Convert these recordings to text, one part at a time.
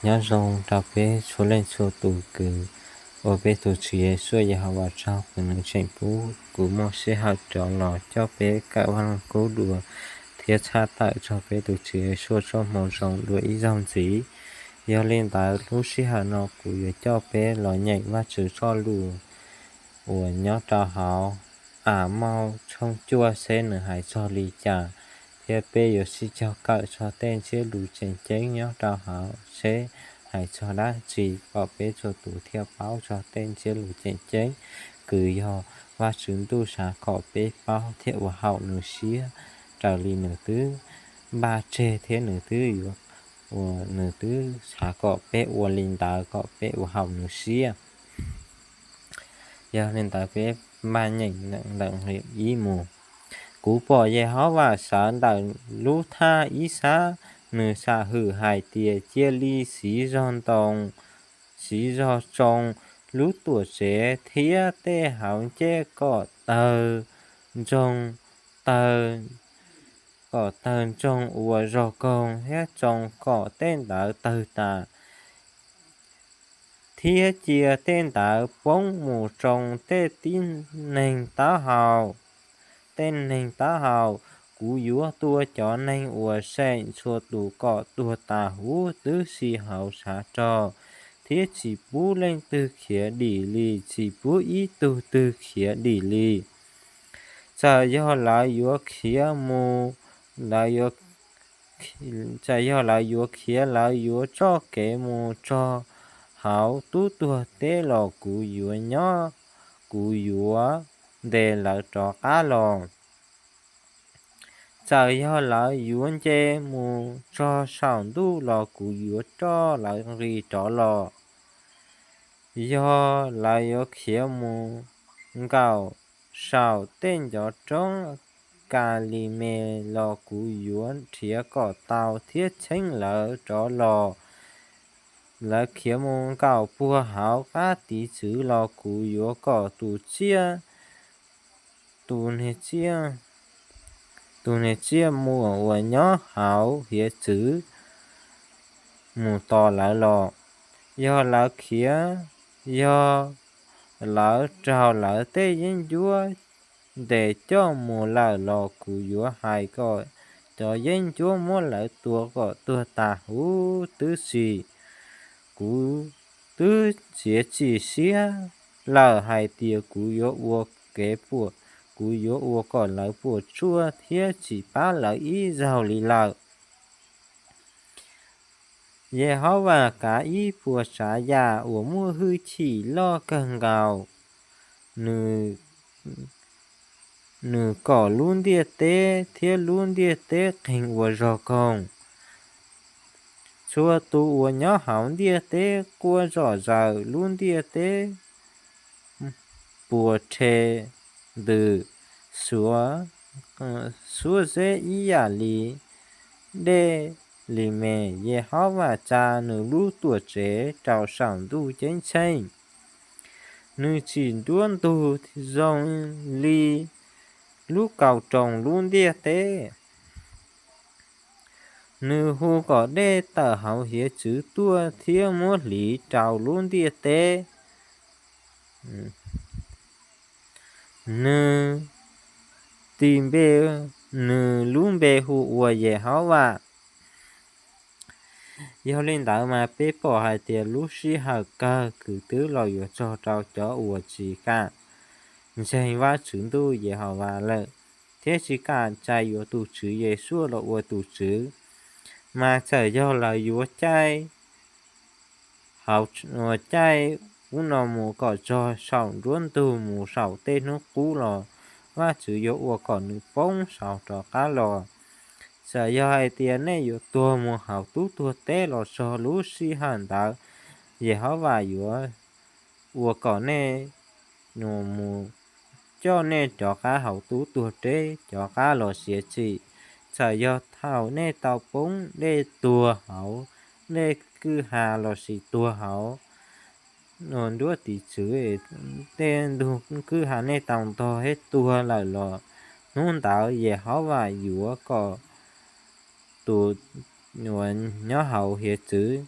Nyob zoo rau peb txhua leej txhua tus kws ua peb tus Tswv Yexus Yehauvas tsaug kws nws tseem pub kuv muaj sij hawm rov los coj peb kawm Vaj Lug Kub dua thiab tshaj tawm txog peb tus Tswv Yexus txoj moo zoo dua ib zaug ntxiv. Yog li ntawd lub sij hawm no kuv yuav coj peb los nyeem Vajtswv txoj lus uas nyob rau hauv Amaus tshooj cuaj seb nws hais txog li cas, thiab peb yuav sib cog kawm txog tej ntsiab lus tseem ceeb nyob rau hauv seb hais txog dab tsi kom peb txhua tus thiaj paub txog tej ntsiab lus tseem ceeb kws yog Vajtswv Ntuj xav kom peb paub thiab ua haum nws siab raws li nws twb npaj tseg thiab nws twb yuav, uas nws twb xav kom peb ua li ntawd kom peb ua haum nws siab. Yog li ntawd peb npaj nyeem ntawm nqe ib mus. Kuv pom Yehauvas sawv ntawm lub thaj ib sab, nws sam hwm hais tias, cia li siv zog ntoo, siv zog tsoo lub tuam tsev thiab tej hauv ncej kom tawg ntsoog, tawg, kom tawg ntsoog ua zog koog thiab tsoo kom tej ntawd tawg tas, thiab cia tej ntawd poob mus tsoo tej tib neeg taub hau, tej neeg taub hau. Kuv yuav tua cov neeg uas seem txhua tus kom tuag tas huv tib si hauv tshav rog, thiab tsis pub leej twg khiav dim li, tsis pub ib tug twg khiav dim li. Txawm yog lawv yuav khiav mus, lawv yuav, txawm yog lawv yuav khiav, lawv yuav txoj kev mus txog hauv tub tuag teb los kuv yuav nyob, kuv yuav ntes lawv rov qab los. Txawm yog lawv yuav nce mus txog saum ntuj los kuv yuav coj lawv nqis rov los. Yog lawv yuav khiav mus nkaum saum tej ncov roob Kalimes los kuv yuav nrhiav kom tau thiab tsheej lawv rov los. Lawv khiav mus nkaum puag hauv qab tiv txwv los kuv yuav kom tus tsiaj, tus niag tsiaj, tus niag tsiaj muas uas nyob hauv hiav txwv mus tos lawv los. Yog lawv khiav, yog lawv raug lawv tej yeeb ncuab ntes coj mus lawm los kuv yuav hais kom cov yeeb ncuab muab lawv tua kom tuag tas huv tib si. Kuv twb txiav txim siab lawm hais tias kuv yuav ua kev puas, kuv yuav ua kom lawv puas tsuaj thiab tsis pab lawv ib zaug li lawm. Yehauvas kav ib puas tsav yam uas muaj hwj chim loj kawg nkaus. Nws, nws kom lub ntiaj teb thiab lub ntiaj teb qeeg ua zog koog. Txhua tus uas nyob hauv ntiaj teb quaj zom zaws, lub ntiaj teb puas rhe ntws, xuav, xuab zeb ib yam li dej li me. Yehauvas tsa nws lub tuam tsev rau saum ntuj ceeb tsheej. Nws tsim nruab ntug zoo li lub kaus roos lub ntiaj teb. Nws hu kom dej tawm hauv hiav txwv tuaj thiab muab hliv rau lub ntiaj teb. Nws tis npe, nws lub npe hu ua Yehauvas. Yog li ntawd mas peb pom hais tias lub sij hawm kawg kws twb los yuav txog rau cov uas tsis kam ntseeg Vajtswv ntuj Yehauvas lawm, thiab tsis kam tsa yuav tus Tswv Yexus los ua tus Tswv, mas txawm yog lawv yuav caij, hauv, uas caij ub no mus kom txog saum nruab ntug mus saum tej hnub qub los Vajtswv yuav ua kom nws poob saud rov qab los. Txawm yog hais tias nej yuav tuag mus hauv tub tuag teb los txog lub sij hawm ntawd, Yehauvas yuav ua kom nej, mus coj nej rov qab hauv tub tuag teb cov qab los siav tsim. Txawm yog thaum nej tau poob dej tuag hauv dej kwj ha lossis tuag hauv nruab tiv txwv, tej ntug kwj ha nej tau ntog thiab tuag lawm los hnub ntawd Yehauvas yuav kom tus uas nyob hauv hiav txwv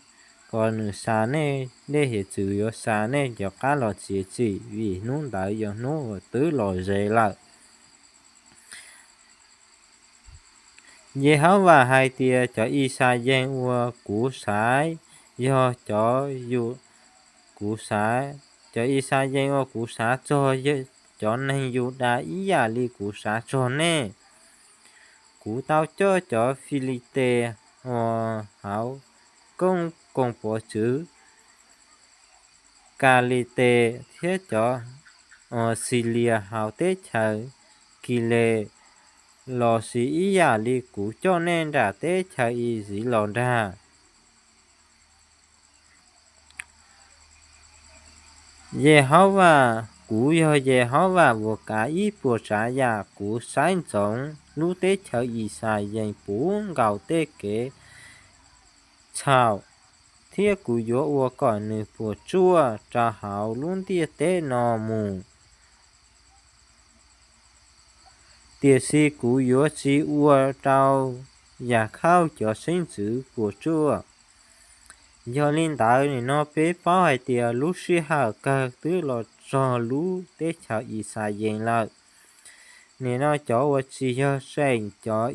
kom nws xa nej, nej hiav txwv yuav xa nej cov qab los txiav txim, vim hnub ntawd yog hnub uas twb los ze lawm. Yehauvas hais tias, cov Yixalayees uas kuv xaiv yog cov Yu, kuv xaiv, cov Yixalayees uas kuv xav txog yog cov neeg Yudas ib yam li kuv xav txog nej. Kuv tau coj cov Filitees uas hauv koob koom pov txwv Kalitees thiab cov uas Xilias hauv teb chaws Kiles los sis ib yam li kuv coj nej nram teb chaws Iziv los ntag. Yehauvas, kuv yog Yehauvas uas kav ib puas tsav yam, kuv saib ntsoov lub teb chaws Yixalayees puv nkaus tej kev txhaum, thiab kuv yuav ua kom nws puas tsuaj rau hauv lub ntiaj teb no mus. Tiam sis kuv yuav tsis ua rau Yakhauj cov xeeb ntxwv puas tsuaj. Yog li ntawd, nim no peb paub hais tias lub sij hawm kawg twb los txog lub teb chaws Yixalayees lawm. Nim no cov uas tsis yog tseem cov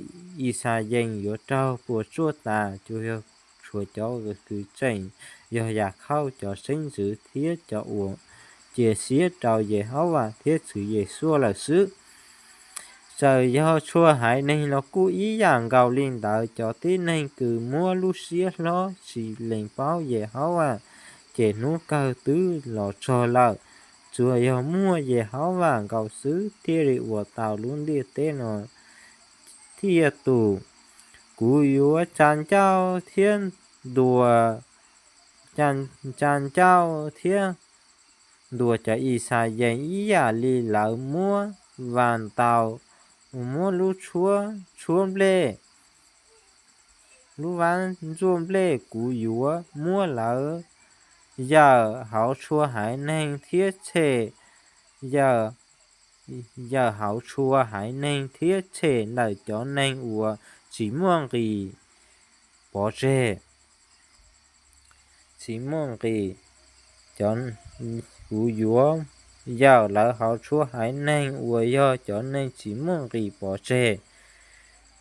Yixalayees yuav raug puas tsuaj tas, tsuas yog, tshuav cov kws tseem yog Yakhauj cov xeeb ntxwv thiab cov uas cia siab rau Yehauvas thiab Tswv Yexus lawm xwb. Txawm yog txhua haiv neeg los kuj ib yam nkaus li ntawd, cov tib neeg kws muab lub siab hlob tsis lees paub Yehauvas, ces hnub kawg twb los txog lawm. Tsuas yog muaj Yehauvas nkaus xwb thiaj li ua tau lub ntiaj teb no thiaj tus. Kuv yuav tsa ncauj thiab ntuas, tsa ncauj thiab ntuas cov Yixalayees ib yam li lawv muab vas ntaus, muab lub tshuab tshuab nplej, lub vab ntsuab nplej. Kuv yuav muab lawv yawm hauv txhua haiv neeg thiab tshem yawm, yawm hauv txhua haiv neeg thiab tshem ntawm cov neeg uas tsis muaj nqis pov tseg, tsis muaj nqis. Cov, kuv yuav yawm lawv hauv txhua haiv neeg uas yog cov neeg tsis muaj nqis pov tseg,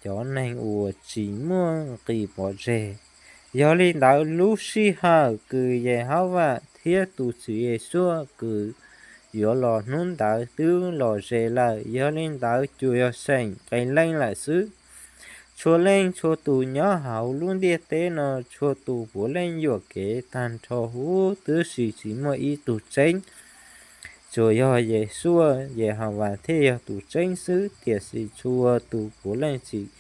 cov neeg uas tsis muaj nqis pov tseg. Yog li ntawd, lub sij hawm kws Yehauvas thiab tus Tswv Yexus kws yuav los hnub ntawd twb los ze lawm. Yog li ntawd, tsuas yog seem qee leej lawm xwb. Txhua leej txhua tus nyob hauv lub ntiaj teb no, txhua tus puav leej yuam kev tag nrho huv tib si, tsis muaj ib tug tseeb. Tsuas yog Yexus Yehauvas thiaj yog tus tseeb xwb, tiam sis txhua tus puav leej tsis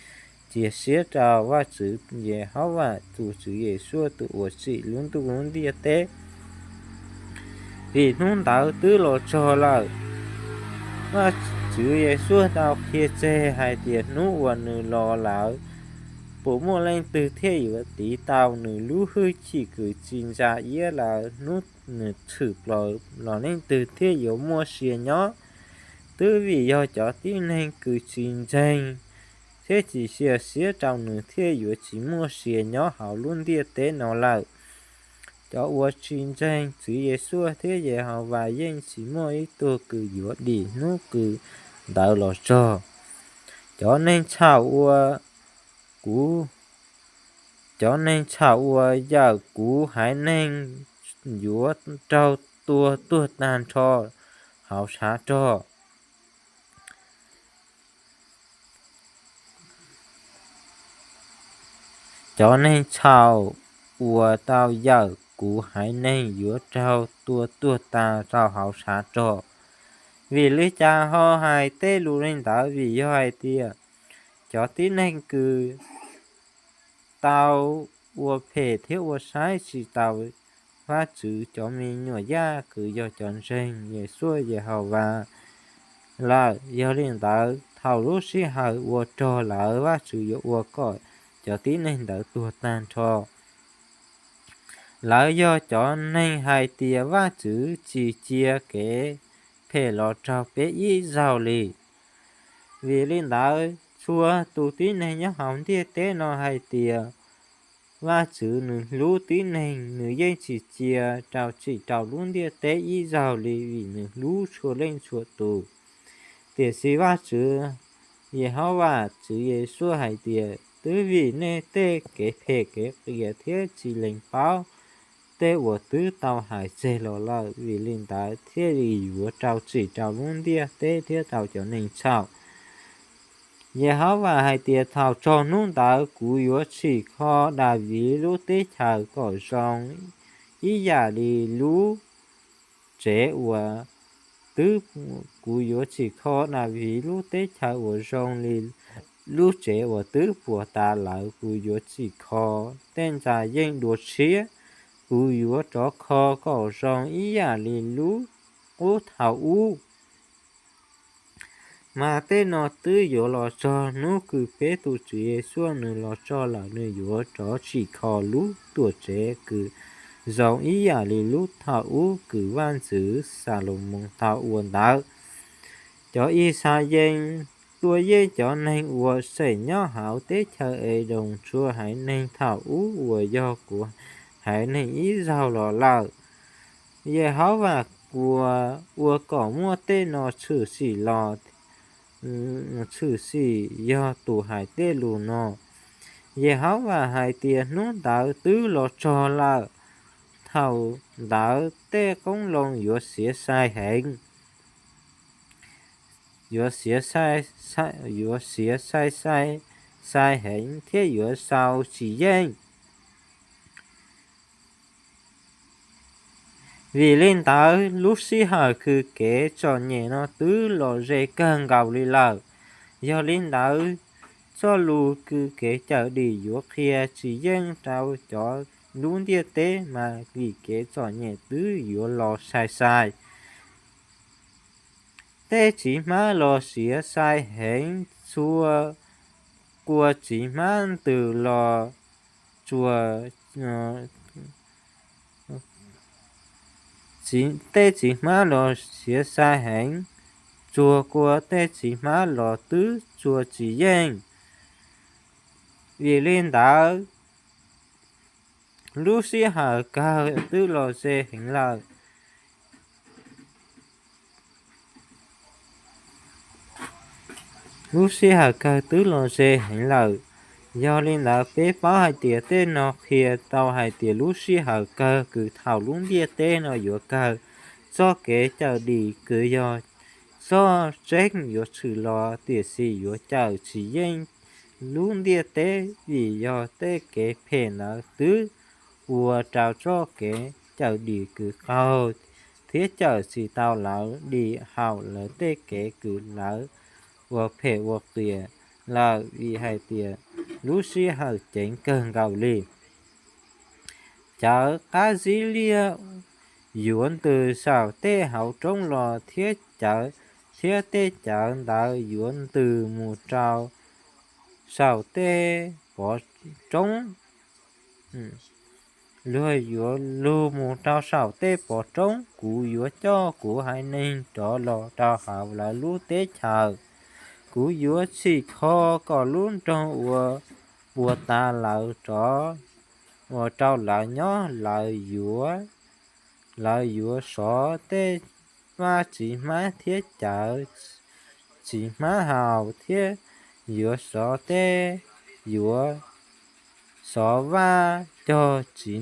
cia siab rau Vajtswv Yehauvas, tus Tswv Yexus, tus uas tsim lub ntuj lub ntiaj teb. Vim hnub ntawd twb los txog lawm. Vajtswv Yexus tau qhia tseg hais tias hnub uas nws los lawm, puas muaj leej twg thiaj yuav tiv tau nws lub hwj chim kws tsis ntsa iab lawm? Hnub nws tshwm plaws los leej twg thiaj yuav muaj sia nyob? Twb vim yog cov tib neeg kws tsis ntseeg thiab tsis cia siab rau nws thiaj yuav tsis muaj sia nyob hauv lub ntiaj teb no lawm. Cov uas tsis ntseeg Tswv Yexus thiab Yehauvas yeej tsis muaj ib tug kws yuav dim hnub kws ntawd los txog. Cov neeg txhaum uas kuv, cov neeg txhaum uas yawm kuv haiv neeg yuav raug tua tuag tag nrho hauv tshav rog. Cov neeg txhaum uas tau yawm kuv haiv neeg yuav raug tua tuag tas rau hauv tshav rog. Vim li cas ho hais tej lus li ntawd? Vim yog hais tias cov tib neeg kws tau ua phem thiab ua saib tsis taus Vajtswv cov me nyuam yaj kws yog cov ntseeg Yexus Yehauvas lawm. Yog li ntawd, thaum lub sij hawm uas rog lawm, Vajtswv yuav ua kom cov tib neeg ntawd tuag tag nrho. Lawv yog cov neeg hais tias Vajtswv tsis cia kev phem los raug peb ib zaug li. Vim li ntawd, txhua tus tib neeg nyob hauv ntiaj teb no hais tias Vajtswv nws hlub tib neeg, nws yeej tsis cia rau tsim rau lub ntiaj teb ib zaug li vim nws hlub txhua leej txhua tus. Tiam sis Vajtswv, Yehauvas Tswv Yexus hais tias, twb vim nej tej kev phem kev qias thiab tsis lees paub tej uas twb tau hais tseg los lawm, vim li ntawd thiaj li yuav rau tsim rau lub ntiaj teb thiab rau cov neeg txhaum. Yehauvas hais tias, thaum txog hnub ntawd kuv yuav tsim kho Daviv lub teb chaws kom zoo ib yam li lub tsev uas twb, kuv yuav tsim kho Daviv lub teb chaws uas zoo li lub tsev uas twb puas tas lawm, kuv yuav tsim kho tej ntxa yeej dua tshiab, kuv yuav rov kho kom zoo ib yam li lub qub thaum ub. Mas tej no twb yuav los txog hnub kws peb tus Tswv Yexus nws los txog lawm, nws yuav rov tsim kho lub tuam tsev kws zoo ib yam li lub thaum ub kws vaj ntxwv Xalumoos tau ua ntawd. Cov Ixayees tua yeej cov neeg uas seem nyob hauv teb chaws Edoos txhua haiv neeg thaum ub uas yog kuv haiv neeg ib zaug los lawm. Yehauvas ua kom muaj tej no tshwm sim los, tshwm sim yog tus hais tej lus no. Yehauvas hais tias, hnub ntawd twb los txog lawm, thaum ntawd tej qoob loo yuav xiav sai heev, yuav xiav sai, yuav xiav sai sai, sai heev thiab yuav sau tsis yeej. Vim li ntawd lub sij hawm kws kev txom nyem no twb los ze kawg nkaus li lawm. Yog li ntawd, txoj lus kws kev cawm dim yuav qhia tsis yeej rau cov lub ntiaj teb mas vim kev txom nyem twb yuav los sai sai. Tej txiv hmab los xiav sai heev, txhua kua txiv hmab ntws los tsuas, tej txiv hmab los xiav sai heev, txhua kua tej txiv hmab los twb tsuas tsis yeej. Vim li ntawd, lub sij hawm kawg twb los ze heev lawm. Lub sij hawm kawg twb los ze heev lawm. Yog li ntawd peb paub hais tias tej no qhia tau hais tias lub sij hawm kawg kws thaum lub ntiaj teb no yuav kawg, txoj kev cawm dim kws yog txoj tseeb yuav tshwm los, tiam sis yuav cawm tsis yeej lub ntiaj teb vim yog tej kev phem ntawd twb ua rau txoj kev cawm dim kws qaug thiab cawm tsis tau lawv dim haum lawv tej kev kws lawv ua phem ua qias lawm, vim hais tias lub sij hawm ceev kawg nkaus li. Cawv qab zib liaj yuav ntws saum tej hauv roob los thiab cawv, thiab tej cawv ntawd yuav ntws mus rau saum tej pov roob. Luag yuav lug mus rau saum tej pov roob. Kuv yuav coj kuv haiv neeg rov los rau hauv lawv lub teb chaws. Kuv yuav tsim kho kom lub nroog uas puas tas lawm rov ua rau lawv nyob. Lawv yuav, lawv yuav sov tej vaj txiv hmab thiab cawv txiv hmab haus, thiab yuav sov tej, yuav sov vaj cog txiv